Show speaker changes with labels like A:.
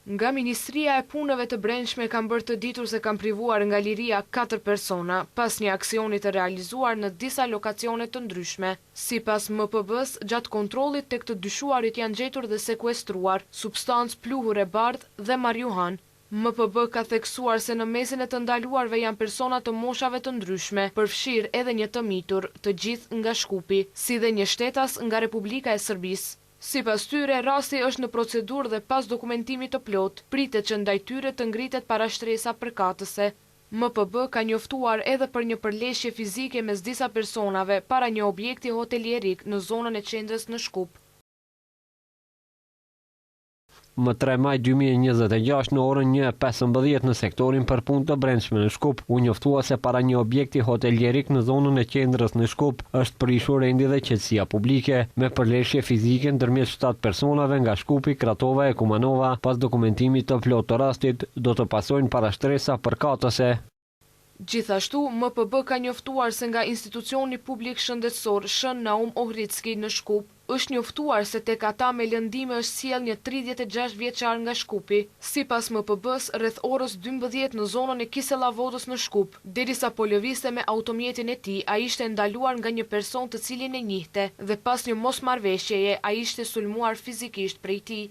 A: Nga Ministria e Punëve të Brendshme kanë bërë të ditur se kanë privuar nga liria katër persona, pas një aksioni të realizuar në disa lokacione të ndryshme. Sipas MPB-së, gjatë kontrollit tek të dyshuarit janë gjetur dhe sekuestruar, substancë pluhur e bardhë dhe marijuhanë. MPB ka theksuar se në mesin e të ndaluarve janë persona të moshave të ndryshme, përfshirë edhe një të mitur, të gjithë nga Shkupi, si dhe një shtetas nga Republika e Serbisë. Sipas tyre, rasti është në procedurë dhe pas dokumentimit të plotë, pritet që ndaj tyre të ngritet parashtresa përkatëse. MPB ka njoftuar edhe për një përleshje fizike mes disa personave para një objekti hotelierik në zonën e qendrës në Shkup.
B: Më 3 maj 2026 në orën 1:15 në sektorin për punë të brendshme në Shkup, u njoftua se para një objekti hotelierik në zonën e qendrës në Shkup është prishur rendi dhe qetësia publike, me përleshje fizike ndërmjet 7 personave nga Shkupi, Kratova e Kumanova. Pas dokumentimit të plotë të rastit, do të pasojnë parashtresa përkatëse.
A: Gjithashtu, MPB ka njoftuar se nga institucioni publik shëndetësor Shën Naum Ohridski në Shkup, është njoftuar se tek ata me lëndime është sjell një 36 vjeçar nga Shkupi. Sipas MPB-s, rreth orës 12 në zonën e Kisellavodës në Shkup, derisa po lëvizte me automjetin e tij, ai ishte ndaluar nga një person të cilin e njihte dhe pas një mosmarrëveshjeje ai ishte sulmuar fizikisht prej tij.